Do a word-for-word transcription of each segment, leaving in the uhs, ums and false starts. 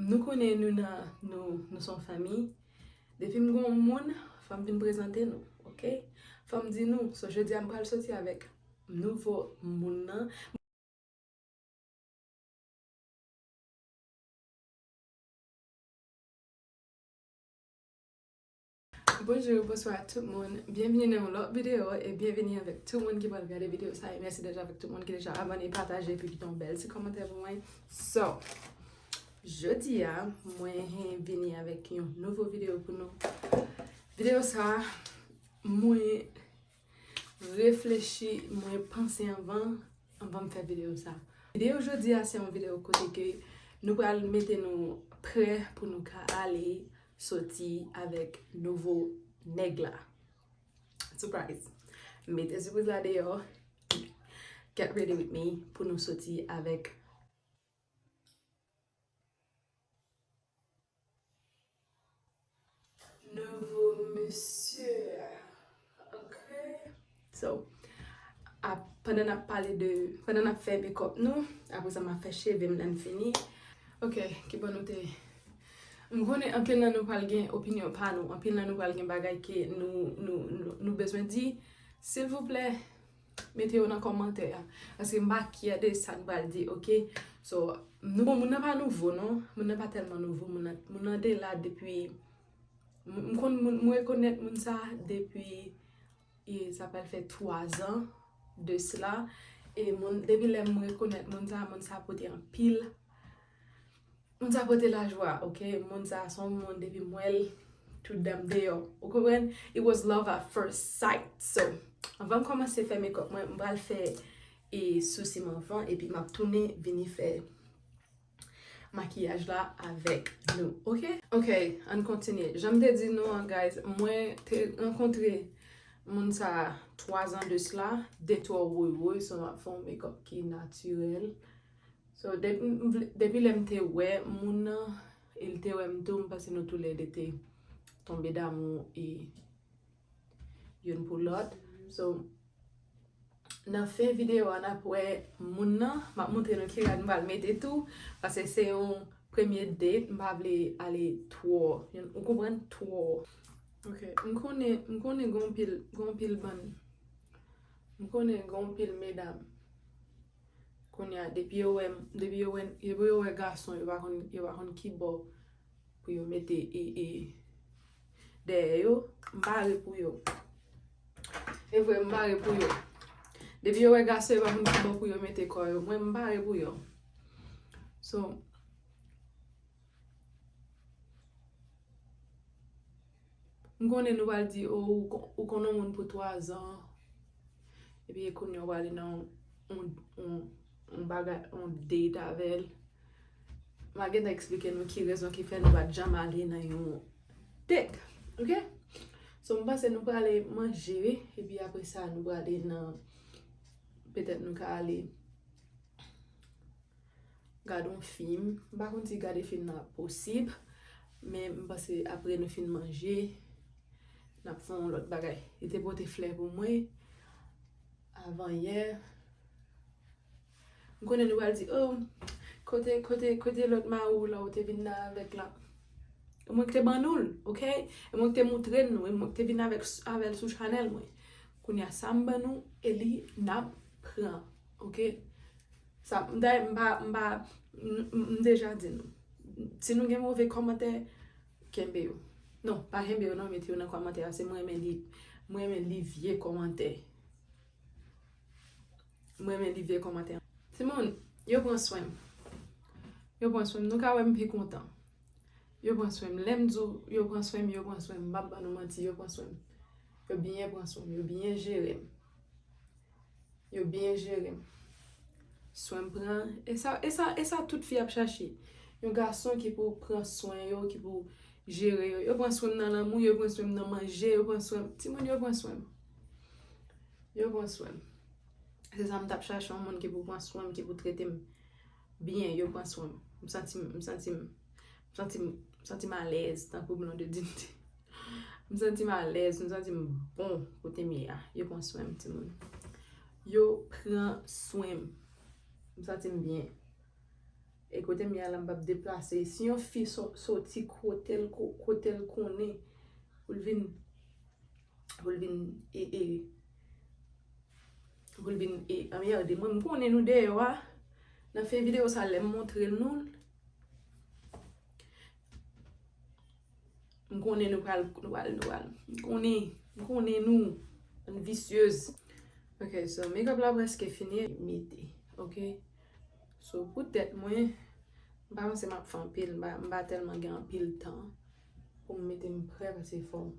Nou konnen nou nan, nou, nou se yon fanmi. Depi m gen yon moun, fò m vin prezante nou, oke? Fò m di nou, so jodi a m pral soti avèk nouvo moun nan. Bonjou, bonswa tout moun. Byenvini nan yon lòt videyo e byenvini avèk tout moun ki pral gade videyo sa. E mèsi deja avèk tout moun ki deja abòne, pataje epi kite yon bèl ti kòmantè pou mwen. So, jodi a, mwen vini avèk yon nouvo videyo pou nou. Videyo sa, mwen reflechi, mwen panse anvan, anvan m fè videyo sa. Videyo jodi a se yon videyo kote ke nou pral mete nou prè pou nou ka ale soti avèk nouvo nèg la. Surprise! Mete sipriz la deyò. Get ready with me pou nou soti avèk nouvo mesye a. Ok. So, ap, pandan n ap pale de, pandan n ap fè makeup nou, apre sa m ap fè cheve m lè n fini. Ok, kibò nou te? M konnen anpil nan nou pral gen opinyon pa nou, anpil nan nou pral gen bagay ke nou, nou, nou, nou bezwen di. Silvouplè, mete yo nan kòmantè a. Paske m pa kyè de sa n pral di, oke? So, nou, bon, moun nan pa nouvo, non. Moun nan pa tèlman nouvo. Moun nan, moun nan te la depi, m, m konn moun, m rekonèt moun sa depi, e, sa pral fè twa zan de sila. E moun, depi lè m rekonèt moun sa, moun sa pote anpil Moun sa pote lajwa, oke? Moun sa se yon moun depi m wè l, tout dan m deyò. Ou konprann? It was love at first sight. So, anvan m kòmanse fè makeup mwen, m pral fè e sousi m anvan, epi m ap tounen vini fè makiyaj la avèk nou, oke? Ok, ann kontinye. Jan m te di nou an, guys, mwen te rankontre moun sa twa zan de sila, de twò woy woy, so m ap fè yon makeup ki natirèl. So, depi, m vle, depi lè m te wè moun nan, e l te wè m tou, m panse nou toulède te tonbe damou e youn pou lòt. So, nan fen videyo a, n ap wè moun nan, m ap montre nou ki rad m pral mete tou, paske se yon premye date, m pa vle ale twò, ou konprann, twò. Ok, m konnen, m konnen gon pil, gon pil bann, m konnen gon pil medam. Kounye a, depi yo wè, depi yo wè, depi yo wè gason, yo pa konn, yo pa konn ki bò pou yo mete e, e, dèyè yo, m pare pou yo. E vre, m pare pou yo. Depi yo wè gason, yo pa konn ki bò pou yo mete kò yo. Mwen, m pare pou yo. So, M konnen nou pral di, o, ou kon-, ou konn yon moun pou twa zan, epi kounye a w prale nan yon, yon, yon bagay, yon date avè l. M a gentan eksplike nou ki rezon ki fè nou pa t janm ale nan yon date, oke? So, m panse nou prale manje, epi apre sa, nou prale nan, petèt nou ka ale gade yon fim. M pa konn si gade fim nan ap posib, men m panse apre nou fin manje, n ap fè yon lòt bagay. Li te pote flè pou mwen avanyè. M konnen nou pral di, o, kote, kote, kote lòt mari w la ou te vin la avèk la? E mwen ki te ban nou l, oke? E mwen ki te moutre n nou, e mwen ki te vin avèk, avè l sou chanèl mwen. Kounye a, sa m ban nou, e li n ap pran, oke? Sa, dayè, m pa, m pa, m, m, m deja di nou. Si nou gen move kòmantè, kenbe yo. Non, pa kenbe yo non, mete yo nan kòmantè a. Se mwen renmen li, mwen renmen li vye kòmantè. Mwen renmen li vye kòmantè. Timoun, yo pran swen m. Yo pran swen m. Nou ka wè m pi kontan. Yo pran swen m. Lè m di w, yo pran swen m, yo pran swen m. M p ap ban nou manti, yo pran swen m. Yo byen pran swen m, yo byen jere m. Yo byen jere m. Swen m pran. E sa, e sa, e sa tout fi ap chache. Yon gason ki pou pran swen yo, ki pou jere yo. Yo pran swen m nan lanmou, yo pran swen m nan manje, yo pran swen m. Timoun, yo pran swen m. Yo pran swen m. Se sa m t ap chache, yon moun ki pou pran swen m, ki pou trete m byen, yo pran swen m. M santi m, m santi m, m santi m, m santi m alèz, tankou Blondedy di. M santi m alèz, m santi m bon kote m ye a. Yo pran swen m, timoun. Yo pran swen m. M santi m byen. E kote m ye a la, m p ap deplase. Si yon fi so- soti kote l ko- kote l konnen pou l vin pou l vin e, e, pou l vin e, anmède mwen. M konnen nou deyò a. Nan fen videyo sa, lè m montre nou l, m konnen nou pral, nou pral, nou pral. M konnen, m konnen nou. Bann visyez. Ok, so, make up la prèske fini. Mete, ok? So, pou tèt mwen, m pa panse m ap fè anpil, m pa, m pa tèlman gen anpil tan pou m mete m prè, paske fò m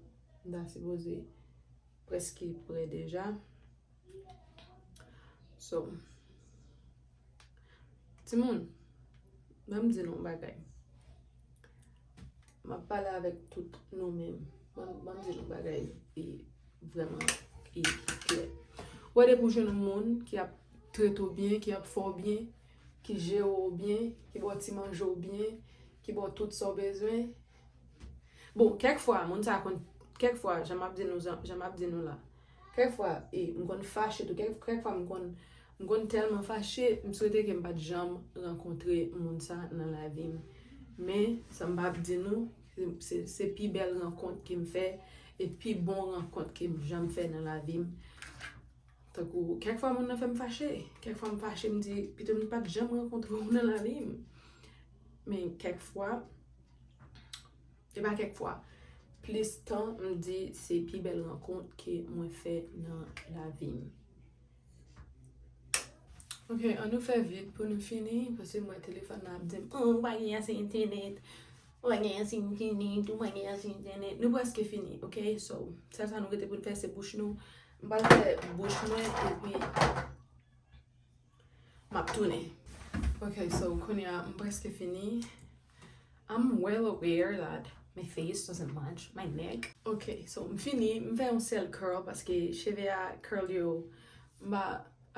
ta sipoze prèske prè deja. So, timoun, ban m di nou yon bagay. M ap pale avèk tout nou menm. Ban m, ban m di nou yon bagay e vrèman e klè. Ou wè, depi w jwenn yon moun ki ap trete w byen, ki ap fè w byen, ki jere w byen, ki ba w ti manje w byen, ki ba w tout sa w bezwen. Bon, kèk fwa, moun sa konn, kèk fwa, jan m ap di nou, jan, jan m ap di nou la, kèk fwa, e, m konn fache tou, kèk, kèk fwa m konn, m konn tèlman fache, m swete ke m pa t janm rankontre moun sa nan lavi m. Men, sa m p ap di nou, se, se, se pi bèl rankont ke m fè, e pi bon rankont ke m janm fè nan lavi m. Tankou, kèk fwa moun nan fè m fache, kèk fwa m fache, m di, pito m pa t janm rankontre w nan lavi m. Men kèk fwa, e pa kèk fwa, plis tan m di se pi bèl rankont ke mwen fè nan lavi m. Ok, ann nou fè vit pou nou fini, paske m wè telefòn nan ap di m, oh, ou pa gen ase entènèt, ou pa gen ase entènèt, ou pa gen ase entènèt. Nou prèske fini, ok? So, sèl sa nou rete pou n fè, se bouch nou. M pral fè bouch mwen, epi m ap tounen. Ok, so, kounye a, m prèske fini. I'm well aware that my face doesn't match my neck. Ok, so, m fini. M fè yon sèl curl paske cheve a curl yo, m pa,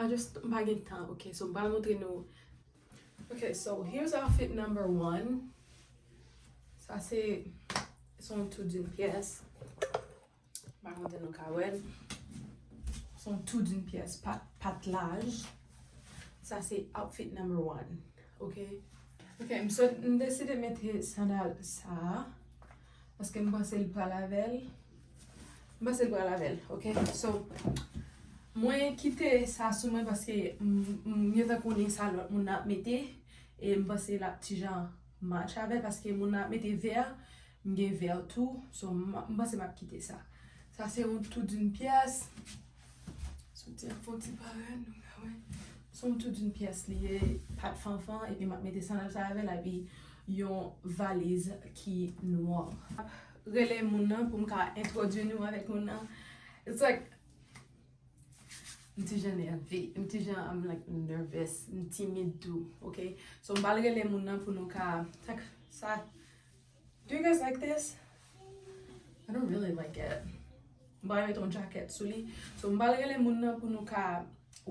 I just, m pa gen tan. Ok, so, m pral montre nou. Ok, so, here's outfit number one. Sa se, se yon tout d'une pièce. M pa konn si nou ka wè l. Se yon tout d'une pièce, pa, pa t laj. Sa se outfit number one. Ok? Ok, m sot, m deside mete sandal sa. Paske m panse l pral avè l. M panse l pral avè l, ok? So, mwen kite sa sou mwen paske m, m gentan konnen sa lòt moun nan ap mete. E m panse l ap ti jan match avè l paske moun nan ap mete vè, m gen vè tou. So, m, m panse m ap kite sa. Sa se yon tout d'une pièce. Soti an fon ti parèt, nou ka wè. Se yon tout d'une pièce li ye, pa t fanfan, epi m ap mete sandal sa avè l, epi yon valiz ki nwa. Rele moun nan pou m ka entwodui nou avèk moun nan. It's like, m ti jan nève, m ti jan, I'm like nervous, m timid tou, ok? So, m pral rele moun nan pou nou ka, sa, sa, do you guys like this? I don't really like it. M pral met yon jakèt sou li. So, m pral rele moun nan pou nou ka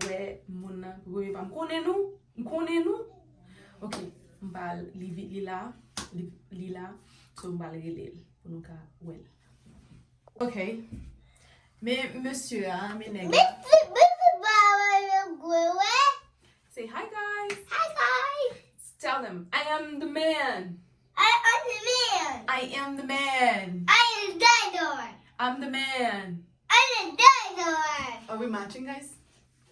wè moun nan. Pou yo pa m konnen nou. M konnen nou. Ok. M pral li vi- li la. Li, li la. So, m pral rele l pou nou ka wè l. Ok. Men mesye a, men nèg la. Say hi, guys. Hi, guys. Tell them, I am the man. I am the man. I am the man. I am the dinosaur. I'm the man. I'm the dinosaur. Are we matching, guys?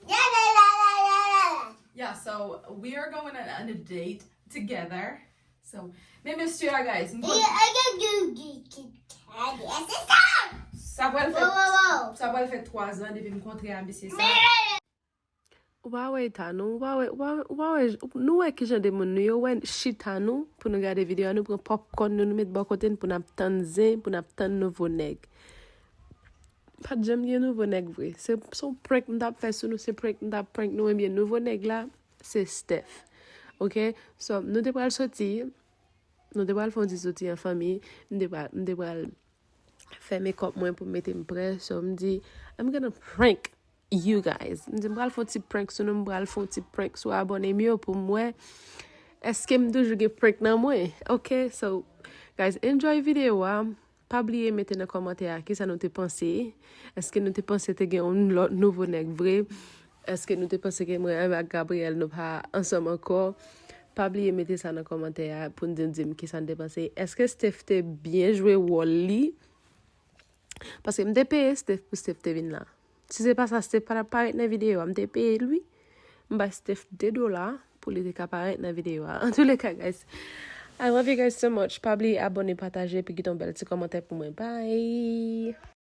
Yeah, la, la, la, la, la, la. Yeah, so we are going on, on a date together. So, men mesye a, guys, m konn- Yeah, I can do this. Sa pral fè, wow, wow, wow. Sa pral fè twa zan depi m kontre a mesye sa. Men, men, men. Ou pa wè eta nou, ou pa wè, ou pa wè, ou pa wè, nou wè kijan de moun nou ye, ou wè chita nou pou nou gade videyo a, nou pran popcorn nou, nou met bò kote n pou n ap tann zen, pou n ap tann nouvo nèg. Pa t janm gen nouvo nèg vre. Se, se yon prank m t ap fè sou nou, se prank m t ap prank nou, ebyen nouvo nèg la, se Steph. Ok? So, nou te pral soti, nou te pral fè yon ti soti an fanmi, m te pral, m te pral fè makeup mwen pou m mete m prè. So, m di, I'm gonna prank you guys. M di, m pral fè yon ti prank sou nou, m pral fè yon ti prank sou abòne m yo pou m wè èske m toujou gen prank nan mwen. Ok, so, guys, enjoy videyo a. Pa bliye mete nan kòmantè a kisa nou te panse. Èske nou te panse te gen yon lòt nouvo nèg vre? Èske nou te panse ke mwen avèk Gabriel nou pa ansanm ankò? Pa bliye mete sa nan kòmantè a pou n di, di m kisa n te panse. Èske Steph te byen jwe wòl li? Paske m te peye Steph pou Steph te vin la. Si se pa sa, Steph pa t ap parèt nan videyo a. M te peye l, wi. M bay Steph de dola pou li te ka parèt nan videyo a. Antouleka, guys, I love you guys so much. Pa bliye abòne, pataje, epi kite yon bèl ti kòmantè pou mwen. Bye!